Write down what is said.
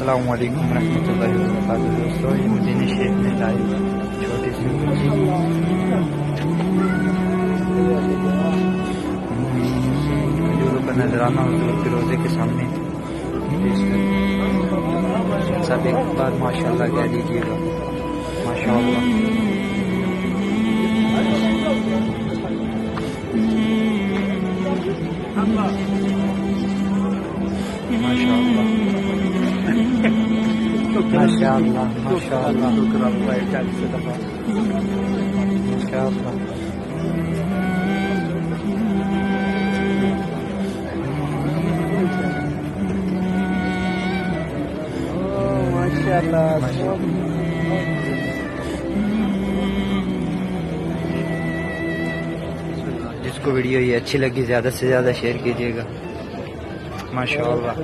अस्सलाम वालेकुम रहमतुल्लाहि व बरकातहू। दोस्तों, ये मदीने शरीफ में लाइव छोटी सी खजूरों का नजराना हुजूर के रोज़े के सामने पेश कर। सब एक बार माशाअल्लाह कह दीजिएगा, माशाअल्लाह। माशाअल्लाह माशाअल्लाह माशाअल्लाह माशाअल्लाह। माशाअल्लाह। जिसको वीडियो ये अच्छी लगी ज़्यादा से ज़्यादा शेयर कीजिएगा। माशाअल्लाह।